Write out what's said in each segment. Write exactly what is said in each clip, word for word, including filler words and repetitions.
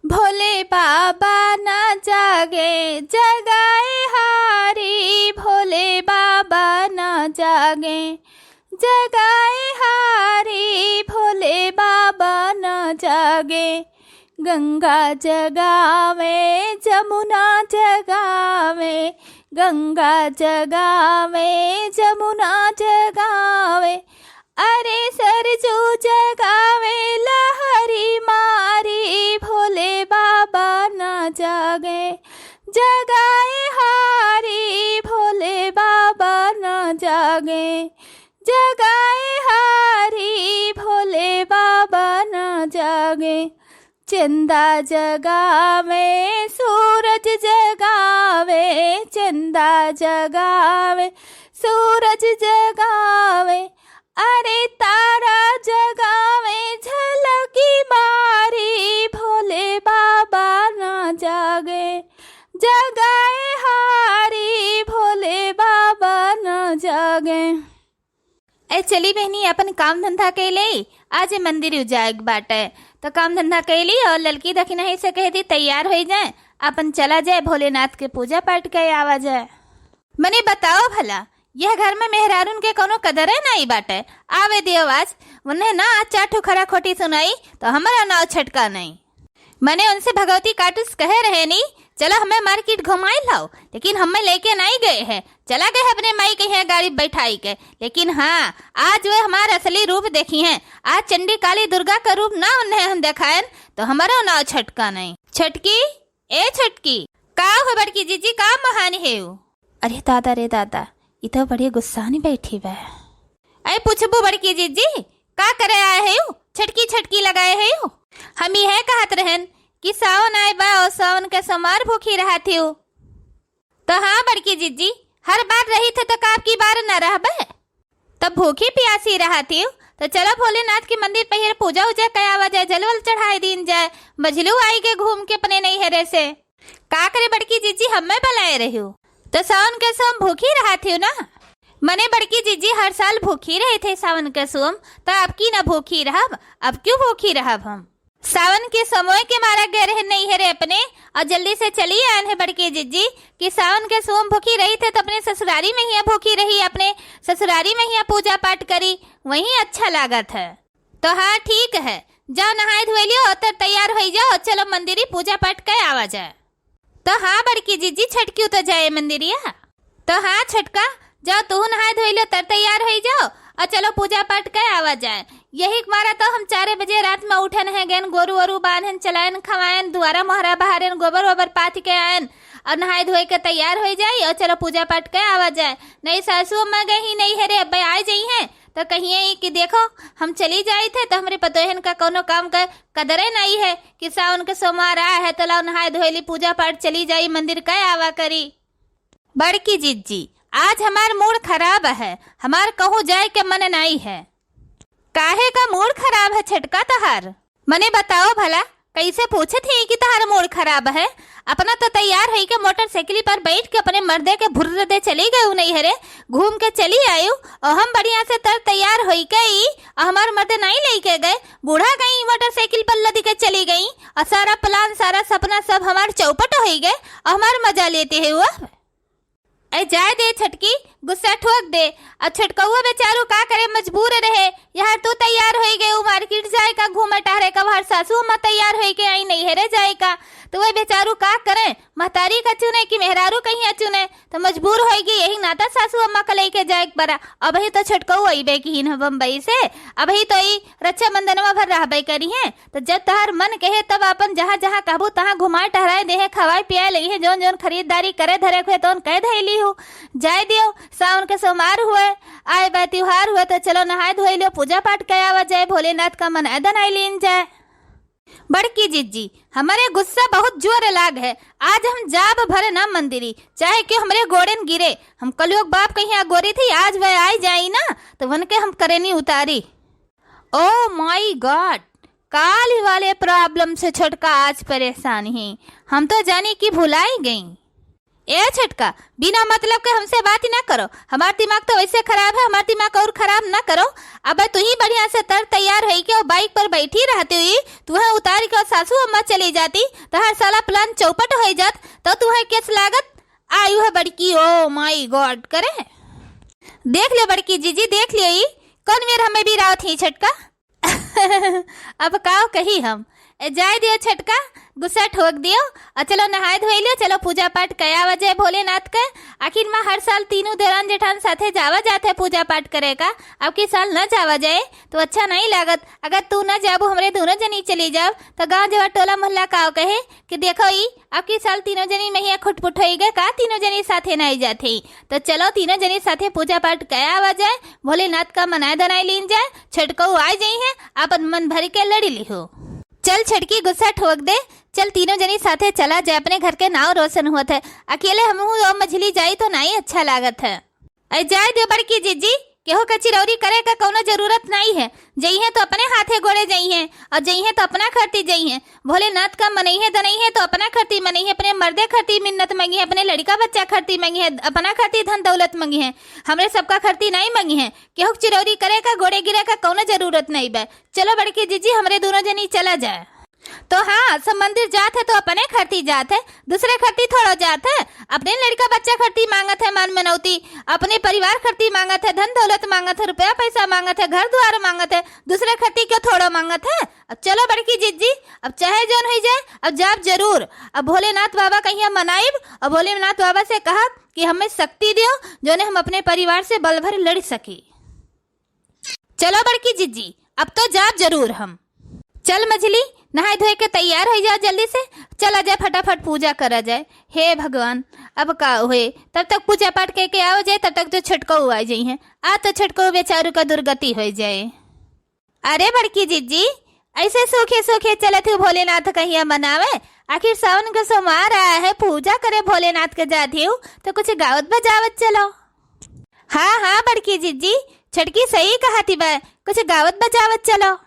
भोले बाबा ना जागे, जगाए हारी, भोले बाबा ना जागे, जगाए हारी, भोले बाबा ना जागे। गंगा जगावे, जमुना जगावे, गंगा जगावे, जमुना जगावे, अरे सरजू जगावे लहरी मारी, भोले बाबा ना जागे, जगाए हारी, भोले बाबा ना जागे, जगाए हारी, भोले बाबा ना जागे। चंदा जगावे, सूरज जगावे, चंदा जगावे, सूरज जगावे, अरे तारा जगावे, झलकी मारी, भोले बाबा ना जागे, जगाए हारी, भोले बाबा ना जागे। ए चली बहनी, अपन काम धंधा कइ लेई, आज मंदिर जाएक बाटे। त काम धंधा कइ ली और ललकी दखिनही से कहि दी तैयार होइ जाए, अपन चला जाए भोलेनाथ के पूजा पाठ कइ आवा जाए। मने बताओ भला, यह घर में मेहरारून के कउनो कदरे नाहीं बाटे। आवे दियो आज, उन्हें ना आज चार ठो खरा खोटी सुनाई त हमरा नाव छटका नाहीं। मने उनसे भगवती कार्टूस कहे रहे नी, "चला हमें मार्केट घुमाइ लाओ," लेकिन हमें लइके नाहीं गए हैं, चला गए अपने माई के यहाँ गाड़ी बैठाइ के। लेकिन हाँ, आज वे हमार असली रूप देखिहैं। आज चंडी काली दुर्गा का रूप ना उन्हें हम देखाएन त हमरो नाव छटका नाहीं। छटकी, ए छटकी, का हो बड़की जीजी, का महान हेउ? अरे दादा रे दादा, ई तो बड़ी गुस्सानी बैठी बा। अरे पूछबू बड़की जीजी, का करे आए हेउ? छटकी छटकी लगाए हेउ। हम इहे कहत रहेन कि सावन आए बा और सावन के सोमार भूखी रहत हेउ। त हाँ बड़की जीजी, हर बार रहित है त का अबकी बार न रहबे? तब भूखी पियासी रहत हिउ, त चलो भोलेनाथ के मंदिर पहिर पूजा उजा कइ आवा जाए, जल वल चढ़ाइ दीन जाए, मझिलू आइ के घूम के अपने नैहरे से। का करे बड़की जीजी, हमें बलाए रहिउ? त सावन के सोम भूखी रहत हिउ ना? मने बड़की जीजी हर साल भूखी रहित है सावन के सोम, त अबकी न भूखी रहब, अब क्यों भूखी रहब हम? सावन के सोमवे के मारा गए रहे नैहरे अपने, और जल्दी से चली आएन है बड़की जीजी कि सावन के सोम भूखी रहित है त अपने ससुरारी में हियाँ भूखी रही, अपने ससुरारी में हियाँ पूजा पाठ करी, वहीं अच्छा लागत है। तो हाँ ठीक है, जाओ नहाए धोए लियो, तर तैयार होइ जाओ, चलो मंदिरी पूजा पाठ कइ आवा जाए। तो हाँ बड़की जीजी, छटकियो तो जाए मंदिरिया। तो हाँ छटका, जाओ तुहू नहाए धोइ लो, तर तैयार होइ जाओ और चलो पूजा पाठ कइ आवा जाए। यही मारा तो हम चारे बजे रात में उठन है, गएन गोरू वोरू बान्हन, चलाएन खवाएन, दुआरा मोहरा बहारेन, गोबर वोबर पाथ के आएन और नहाए धोए के तैयार होइ जाई और चलो पूजा पाठ कइ आवा जाए। नहीं सासू अम्मा गई ही नैहरे, अब्बे आइ जइहैं तो कहिहैं कि देखो हम चली जाइत है तो हमरे पतोहन का कउनो काम का कदरे नाहीं है कि सावन के सोमार आए है, तो लाओ नहाए धोए ली, पूजा पाठ चली जाई, मंदिर कइ आवा करी। बड़की जीजी, आज हमार मूड खराब है, हमार कहूँ जाए के मन नाहीं है। काहे का मूड खराब है छटका तहार? मने बताओ भला, कइसे पूछत ही कि तहार मूड खराब है? अपना तो तैयार होई के मोटरसाइकिल पर बैठ के अपने मर्दे के भुर्र दे चली गयू नैहरे, घूम के चली आयू, और हम बढ़िया से तर तैयार होई के ई, और हमार मर्दे नाहीं लेके गए, बूढ़ा गई मोटरसाइकिल पर लद के चली गई, और सारा प्लान, सारा सपना सब हमार चौपट होई गए, और हमार मजा लेते हैं वो। ए, जाए दे छटकी, गुस्सा ठोक दे। अब छटकउआ बेचारू का करे, मजबूर रहे। यार तू तैयार होई गए, उ मार्केट जाए का, घूमे टहरे का, हर सासू अम्मा तैयार होई के आई नैहरे जाए का, तो वही बेचारू का करे, महतारी का चुने कि मेहरारू कहीं चुने, तो मजबूर होई गई, यही नाता सासू अम्मा का लेके जाए के परा। अबही तो छटकऊ अइबे किहिन ह बम्बई से, अबही तो ई रक्षाबंधनवा भर रहबे करिहें। तो जब तहार मन कहे तब आपन जहाँ जहाँ कहबू तहाँ घुमाए टहराए देहे, खवाए पियाए लइहे, जौन जौन खरीदारी करे धरे के हुए तौन कह धैली हूँ। जाए दियो, सावन के सोमार हुए, आए बा त्योहार हुए, तो चलो नहाए धोए लियो, पूजा पाठ कइ आवा जाए, भोलेनाथ का मन अदन आए लीन जाए। बड़की जिज्जी, हमरे गुस्सा बहुत जोर लाग है, आज हम जाब भर ना मंदिरी, चाहे क्यों हमरे गोड़ेन गिरे। हम कलयुग बाप कहीं अगोरी थी, आज वह आई जाई ना, तो वन के हम करेनी उतारी। Oh my God, काल ही वाले problem से छोटका आज परेशान ही। हम तो जानी कि भुलाई गई। ए छोटका, बिना मतलब के हमसे बात ही ना करो। हमार दिमाग तो वैसे खराब है, हमार दिमाग और खराब ना करो। अब तू ही बढ़िया से तर तैयार होई के और बाइक पर बैठी रहती हुई, तुहे उतार के सासू अम्मा चली जाती, तोहार साला प्लान चौपट हो जात, तो तुहे केस लागत। आयु है बड़की, ओ माय गॉड करे। देख ले बड़की जीजी, देख लियो ई, कौन मेर हमें भी रावत ही छोटका। अब काव कही हम। ए, जाए दियो छोटका, गुस्सा ठोक दियो। और चलो नहाए धोए लियो, चलो पूजा पाठ कया वजह भोलेनाथ के। आखिर में हर साल तीनों देवरान जेठान साथे जावा जात है पूजा पाठ करे का, अब की साल न जावा जाए तो अच्छा नहीं लागत। अगर तू न जाबू, हमरे दोनों जनी चली जाब, तो गांव जवार टोला मोहल्ला काव कहे कि देखो ई, अब की साल तीनों जनी महिया खुटपुट होई गए का, तीनों जनी साथे नहीं जाते। तो चलो तीनों जनी साथे पूजा पाठ कया आवा जाए, भोलेनाथ का मनाए दनाए लीन जाए, छोटकऊ आ जाई है, आपन मन भर के लड़ी लिहो। चल छोटकी गुस्सा ठोक दे, चल तीनों जनी साथे चला जाए, अपने घर के नाव रोशन होत है, अकेले हमहू और मझली जाई तो नहीं अच्छा लागत है। अरे जाए दे बड़की जिज्जी, केहू के चिरौरी करे का कौनो जरूरत नहीं है। जइहें तो अपने हाथे गोड़े जइहें, और जइहें तो अपना खरती जइहें। भोलेनाथ का मनइहें दनइहें तो अपना खरती मनइहें, अपने मर्दे खरती मिन्नत मंगिहें, अपने लड़का बच्चा खरती मंगिहें, अपना खरती धन दौलत मंगिहें। हमरे सबका खरती नहीं मंगिहें। केहू के चिरौरी करे का, गोड़े गिरे का कौनो जरूरत नहीं बा। चलो बड़की जिज्जी, हमरे दोनों जनी चला जाए। तो हाँ, सब मंदिर जात है तो अपने खरती जात है, दूसरे खरती थोड़ो जात है। अपने लड़का बच्चा खरती मांगत है मान मनौती, अपने परिवार खरती मांगत है, धन दौलत मांगत है, रुपया पैसा मांगत है, घर द्वार मांगत है, दूसरे खरती क्यों थोड़ो मांगत है? अब चलो बड़की जिज्जी, अब चाहे जौन होई जाए, अब जाब जरूर। अब भोलेनाथ बाबा कहिया मनाइब, अब भोलेनाथ बाबा से कहब कि हमें शक्ति दियो, जौने हम अपने परिवार से बल भर लड़ सकी। चलो बड़की जिज्जी, अब तो जाब जरूर हम। चल मझली, नहाए धोए के तैयार हो जाओ जल्दी से, चला जाए फटाफट पूजा करा जाए। हे भगवान, अब का होए, तब तक पूजा पाठ करके आओ जाए, तब तक तो छोटकऊ आ जाई हैं। आ तो छोटकऊ बेचारू का दुर्गति हो जाए। अरे बड़की जिज्जी, ऐसे सूखे सूखे चलत हो भोलेनाथ कहिया मनावे? आखिर सावन के सोमवार आया है, पूजा करे भोलेनाथ के जात हो, तो कुछ गावत बजावत चलो। हाँ हाँ बड़की जिज्जी, छोटकी सही कहती बा, कुछ गावत बजावत चलो।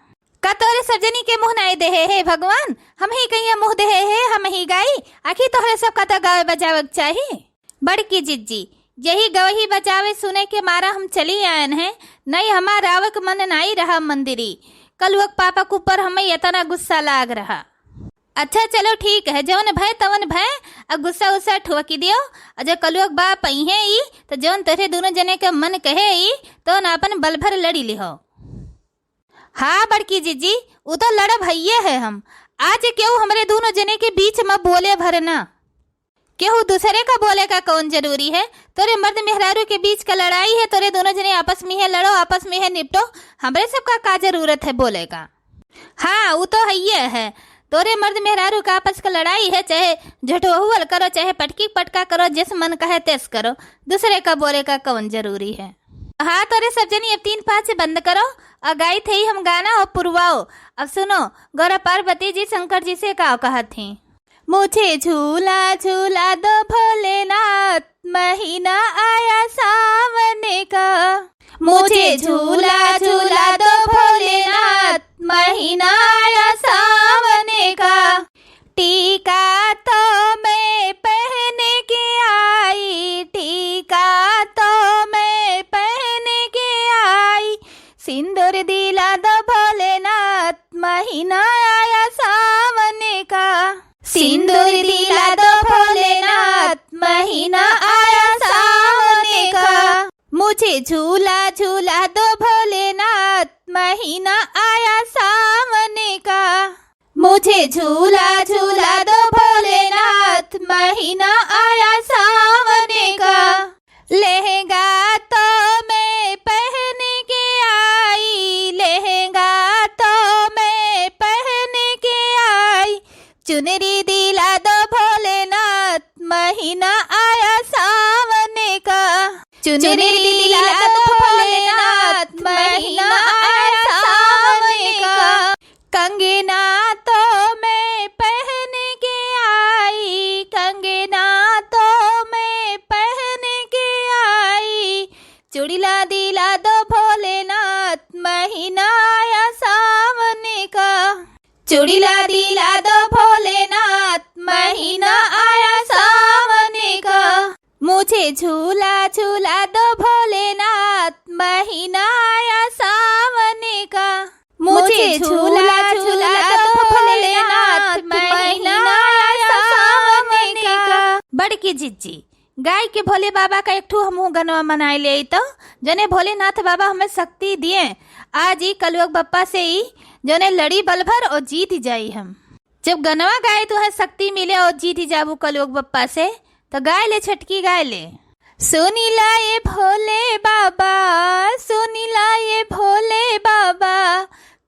का तोरे सब जनी के मुँह नाई देहे हे भगवान, हम ही कहिया मुँह देहे हे, हम ही गाई, आखिर तोहरे सब का तो गावे बजावे के चाही। बड़की जिज्जी, यही गवही बजावे सुने के मारा हम चली आयन हैं, नहीं हमार आवे के मन नाई रहा मंदिरी। कलुआ के पापा के ऊपर हमें इतना गुस्सा लाग रहा। अच्छा चलो ठीक है, जौन भय तवन भय, अब गुस्सा उस्सा ठोकी दियो, और जो कलुआ के बाप आई हैं ई, तो जौन तोहरे दोनों जने के मन कहे ई, तौन आपन बल भर लड़ी लिहो। हाँ बड़की जिज्जी, उ तो लड़ब हइये है हम। आज केहू हमरे दोनों जने के बीच में बोले भर ना। केहू दूसरे का बोले का कौन जरूरी है? तोरे मर्द मेहरारू के बीच का लड़ाई है, तोरे दोनों जने आपस में है लड़ो, आपस में है निपटो। हमरे सबका का जरूरत है बोले का? हाँ, उ तो हइये है। तोरे मर्द मेहरारू का आपस का लड़ाई है, चाहे झटोहुअल करो, चाहे पटकी पटका करो, जैस मन कहे तेस करो। दूसरे का बोले का कौन जरूरी है? हाँ, तोरे सब जनी अब तीन पाँच बंद करो और गाइत हई हम गाना और पुरवाओ। अब सुनो, गौरा पार्वती जी शंकर जी से का कहत ही। मुझे झूला झूला दो भोलेनाथ, महीना आया सावन का। मुझे झूला झूला दो भोलेनाथ, महीना आया सावन का। टीका तो मैं पहन के आई, टीका तो मैं पहन के आई। सिंदूर दिला दो भोलेनाथ, महीना आया सावन का। सिंदूर दिला दो भोलेनाथ, महीना आया सावन का। मुझे झूला झूला दो भोलेनाथ, महीना आया सावन का। मुझे झूला झूला दो भोलेनाथ, महीना आया सावन का। लहंगा तो मैं पहन के आई, लहंगा तो मैं पहन के आई। चुनरी दिला दो भोलेनाथ, महीना आया सावन का। चुनरी दिला दो भोलेनाथ, महीना आया सावन का। कंगना तो मैं पहन के आई, कंगना तो मैं पहन के आई। चूड़िला दिला दो भोलेनाथ, महीना आया सावन का। चूड़िला दिला दो भोलेनाथ, महीना आया सावन का। जिज्जी, गाय के भोले बाबा का एक ठो हमहू गनवा मनाए ले आई तो, जने भोलेनाथ बाबा हमें शक्ति दिए, आज ई कलुआ के बप्पा से ई जने लड़ी बल भर और जीत जाई हम। जब गनवा गाए तो है शक्ति मिले और जीत जाबू कलुआ के बप्पा से, तो गाए ले छटकी, गाए ले। सुनिला ए भोले बाबा, सुनिला ए भोले बाबा,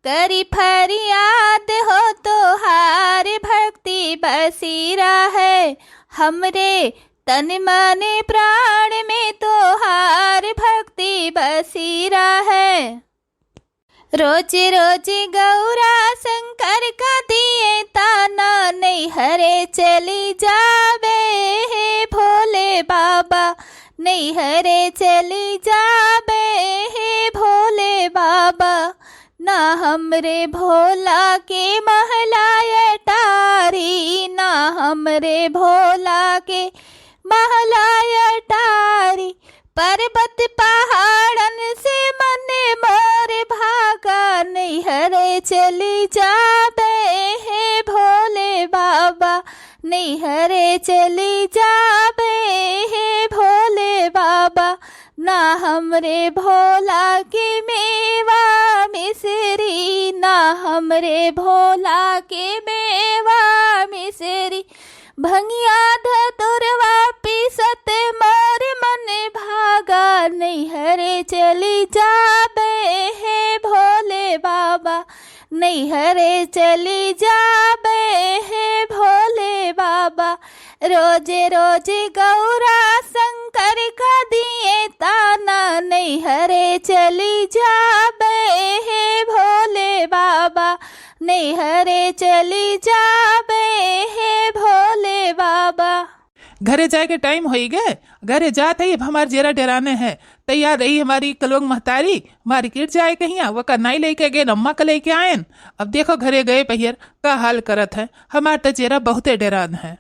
करी फरियाद हो तोहार, भक्ति बसी रहे हमरे तन मन प्राण में, तोहार भक्ति बसी रहे। रोज रोज गौरा शंकर का दिए ताना, नैहरे चली जाबे हे भोले बाबा, नैहरे चली जाबे हे भोले बाबा। ना हमरे भोला के महला अटारी, ना हमरे भोला के महला अटारी। पर्वत पहाड़न से मन मोर भागा, नैहरे चली जाबे हे भोले बाबा, नैहरे चली जाबे हे भोले बाबा। ना हमरे भोला के मेवा मिसरी, ना हमरे भोला के मेवा मिसरी। भंगिया धतुरवा पीसत मोर मन भागा, नैहरे चली जाबे हे भोले बाबा, नैहरे चली जाबे हे भोले बाबा। रोज रोज गौरा शंकर का दिए ताना, नैहरे चली जाबे हे भोले बाबा, नैहरे चली जाबे हे भोले बाबा। घरे जाए के टाइम होई गए, घरे जात ही अब हमार जेरा डेराने है। तैयार रही हमारी कलुआ के महतारी, मार्केट जाए कहिया, वका नाई लेके गए, अम्मा का लेके आयन। अब देखो घरे गए पहियर का हाल करत है, हमार तो जेरा बहुते डेरान है।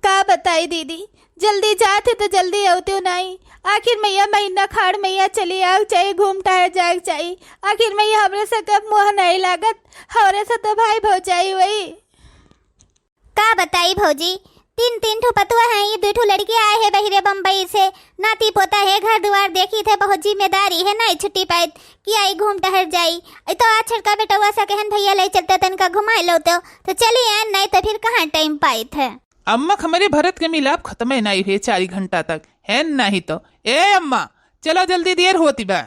का बताई दीदी, जल्दी जात है तो जल्दी आवते हो नाई। आखिर मैया महीना खाड़ मैया चली आग चाही, घूम टहर जाग चाही। आखिर मैया हमरे से कब मुँह नहीं लागत, हमरे से तो भाई भौजाई वही। का बताई भौजी, तीन, तीन ठो पतुआ हैं, ये दू ठो लड़के आए हैं बहिरे बम्बई से, नाती पोता है, घर दुआर देखी थे, बहुत जिम्मेदारी है, नहीं छुट्टी पाए कि आई घूम टहर जाई। ई तो आज छोटका बेटवा सा कहन भैया ले चलते तनका घुमाए लो तो, तो चली आए, नहीं तो फिर कहाँ टाइम पाई थे। अम्मा, हमरे भरत के मिलाप खत्म नहीं हुए चार घंटा तक, है नहीं तो। ए अम्मा, चलो जल्दी, देर होती बा।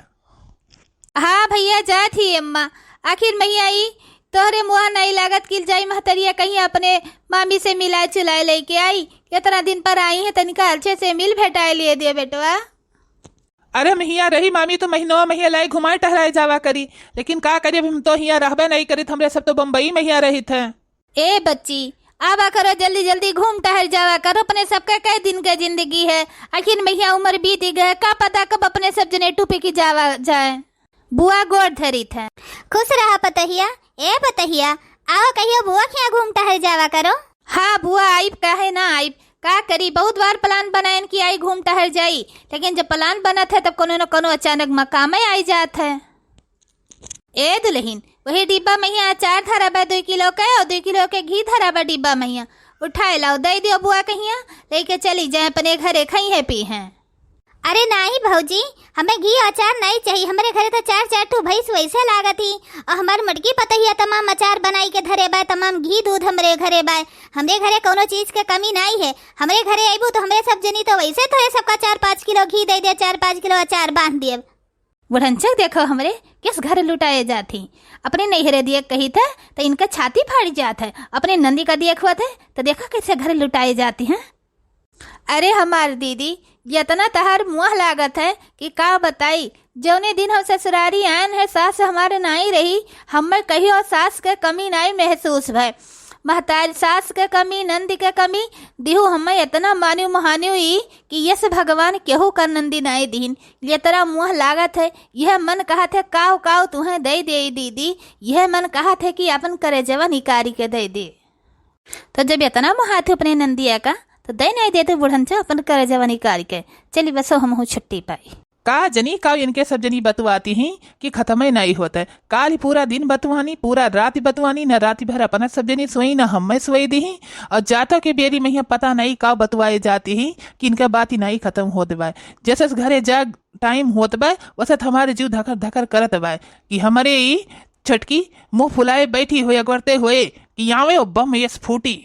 हाँ भैया, जात ही अम्मा। आखिर मैया ई तोहरे मुँह नहीं लागत कि जाई महतरिया कहीं अपने मामी से मिलाए चुलाए लेके आई। कितना दिन पर आई है, तनिका अच्छे से मिल भेटाए लिए दिए बेटवा। अरे हम हियाँ रही मामी, तो महीनवा महिया लाई घुमाए टहराए जावा करी, लेकिन का करी, अब हम तो हियाँ रहबे नहीं करी, हमरे सब तो बम्बई महिया रही थे। ए बच्ची, आवा करो जल्दी जल्दी, घूम टहर जावा करो, अपने सबके कई दिन के जिंदगी है। आखिर महिया उम्र बीत गए, का पता कब अपने सब जने टूपे की जावा जाए। बुआ गोड़ धरी थे। खुश रहा पतहिया। ए पतहिया, आवा कहियो बुआ के यहाँ घूम टहर जावा करो। हाँ बुआ, आइब, काहे ना आइब। का करी, बहुत बार प्लान बनायन कि आई घूम टहर जाई, लेकिन जब प्लान बनत है तब कोनो न कोनो अचानक मकामे आई जात है। ए दुल्हिन, वही डिब्बा महिया अचार धरा बा दुई किलो के और दुई किलो के घी धरा बा डिब्बा महिया, उठाए लाओ, दे दियो बुआ कहिया, लेके चली जाए अपने घरे, खई है पी हैं। अरे नाही भौजी, हमें घी अचार नहीं चाहिए, हमरे घरे तो चार चार ठो भैंस वैसे लागत ही, और हमार मटकी पतहिया तमाम अचार बनाई के धरे बाय, तमाम घी दूध हमरे घरे बाय, हमरे घरे कोनो चीज के कमी नहीं है। हमरे घरे अइबू तो हमरे सब जनी तो वैसे तोरे सबका चार पाँच किलो घी दे दे, चार पाँच किलो अचार बांध दिए। बुढ़नचक देखो हमरे किस घर लुटाए जात ही। अपने नैहरे दिए कही थे तो इनका छाती फाड़ी जात है, अपने नंदी का दिए हुआ थे तो देखो कैसे घर लुटाए जाती हैं। अरे हमार दीदी, इतना तहार मुँह लागत है कि का बताई। जौने दिन हम ससुरारी आयन है, सास हमारे नाई रही, हमें कहियो सास के कमी नाई महसूस भय। महतारी सास के कमी, नंद के कमी, दिहु हमें इतना मानियो महानियो ई कि यस भगवान केहू का नंदी नाई दीन। इतना मुँह लागत है, यह मन कहत है काव काव तुहें दे दे दीदी, यह मन कहत है कि अपन करेजवा निकारी के दे दे। तो जब इतना मोहात है अपने नंदिया का, तो दे नहीं देते बुढ़नचा अपन करेजवा निकारी के। चली बसो, हमहू छुट्टी पाई। का जनी का इनके सब जनी बतुआती ही कि खतमे नाई होत है। काल पूरा दिन बतुआनी, पूरा रात बतुआनी, न रात भर अपना सब जनी सोई, न हमें सोई दी ही। और जातो के बेरी में यहाँ पता नाई का बतुआए जाती ही कि इनका बात ही नाई खतम होत बा। जैसे घरे जा टाइम होत बा, वैसे हमारे जीव धकर धकर करत बा कि हमारे ई छोटकी मुंह फुलाए बैठी हुए, अगवरते हुए कि आवे ओ बम ये स्फूटी।